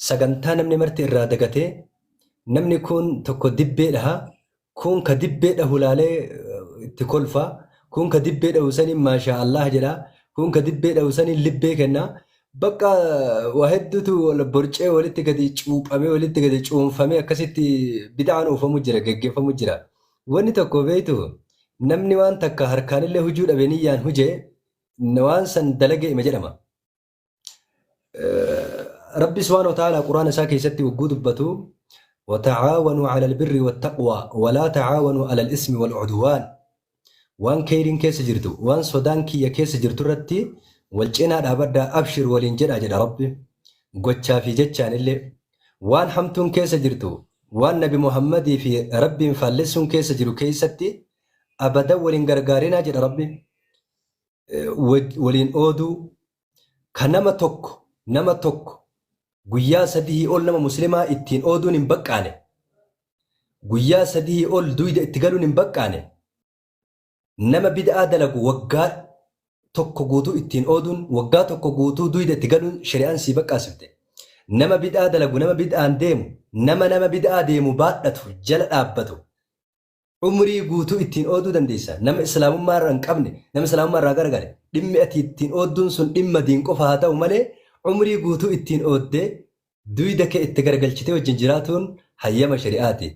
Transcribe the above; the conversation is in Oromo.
Sagantaa namni marti irraa dagatee namni kun tokko dibbee dhaha, kuun ka dibbee dhahu laalee itti kolfa, kuun ka dibbee dhahu saniin maashaa Allah jedha, kuun ka dibbee dhahu saniin libbee kenna. Bakka waa hedduutu wal borcee walitti gadi cuuphamee walitti gadi cuunfamee akkasitti bid'aan oofamu jira, geggeeffamu jira. Wanni tokko beektu namni waan takka harkaanillee hujuu dhabe niyyaan huje waan san dalage ima jedhama. Rabbi subhaanahu wa ta'ala Qur'aana isaa keessatti wagguu dubbatu wata'aawanuu ala albirri wattaqwaa walaa ta'aawanuu ala alismi wal'udwaan waan keeyriin keessa jirtu waan sodaan kiyya keessa jirtu irratti wal cinaa dhaabadhaa abshir waliin jedhaa jedha Rabbi gochaa fi jechaan illee waan hamtuun keessa jirtu waan nabi Muhammadii fi Rabbiin faallessuun keessa jiru keessatti abadan waliin gargaarinaa jedha Rabbi waliin ooduu ka nama tokko nama tokko guyyaa sadihii ol nama muslimaa ittiin ooduun hin baqqaane guyyaa sadihii ol duyda itti galuun hin baqqaane nama bid'aa dalagu waggaa tokko guutuu ittiin ooduun waggaa tokko guutuu duyda itti galuun shari'aan sii baqqaasifte nama bid'aa dalagu nama bid'aan deemu nama nama bid'aa deemu baadhatu jala dhaabbatu Umrii guutuu ittiin ooduu dandeessa. Nama Islaamummaa irra hin qabne, nama Islaamummaa irraa garagale, dhimmi ati ittiin oodduun sun dhimma diin qofa haa ta'u malee, umrii guutuu ittiin ooddee, duyda kee itti garagalchitee wajjin jiraatuun hayyama shari'aati.